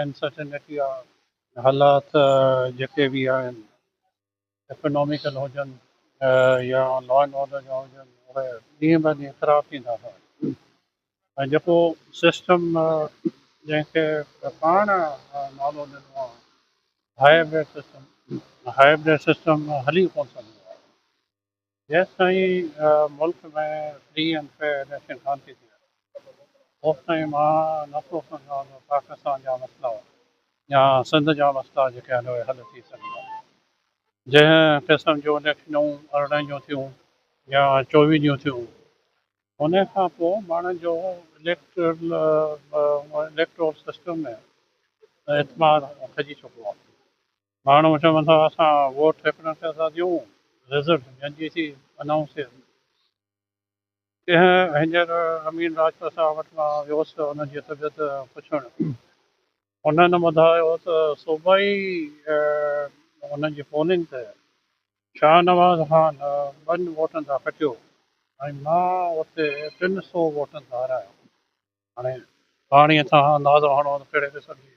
Uncertainty آهي، حالات جيڪي به آهن اڪناميڪل هجن يا لا اينڊ آرڊر جا هجن، اهي ڏينهن به ڏينهن خراب ٿيندا ٿا وڃن ۽ جيڪو سسٽم جنهن کي پاڻ نالو ڏنو آهي هائبرڊ سسٽم، هائبرڊ سسٽم هلي ڪونه سگهندو آهي جيستائين ملڪ ۾ فري اينڊ فيئر اليڪشن ڪانه ٿي ٿئي. اوستائين مان نٿو سمجهان ته پاڪستان جا مسئلا يا سنڌ جا مسئلا جيڪي آهن اهي حل ٿي سگهندا. جنهن قسم جون اليڪشنون 18 جون ٿيون يا 24 جون ٿيون، ان کان پوء ماڻهن جو اليڪٽرول سسٽم ۾ اعتماد کڄي چڪو آهي. ماڻهو چون ٿا اسان ووٽ هڪڙن کي ٿا ڏيون، رزلٽ ٻين جي ٿي انائونس ٿئي. ڪنهن هينئر امين راجپوت صاحب وٽ مان ويس انهن جي طبيعت پڇڻ، انهن ٻڌايو ته صوبائي انهن جي پولنگ تي شاهنواز خان 2 ووٽن تان کٽيو ۽ مان اتي 300 ووٽن تان هارايو. هاڻي پاڻي تان اندازو هڻو ته ڪهڙي قسم جي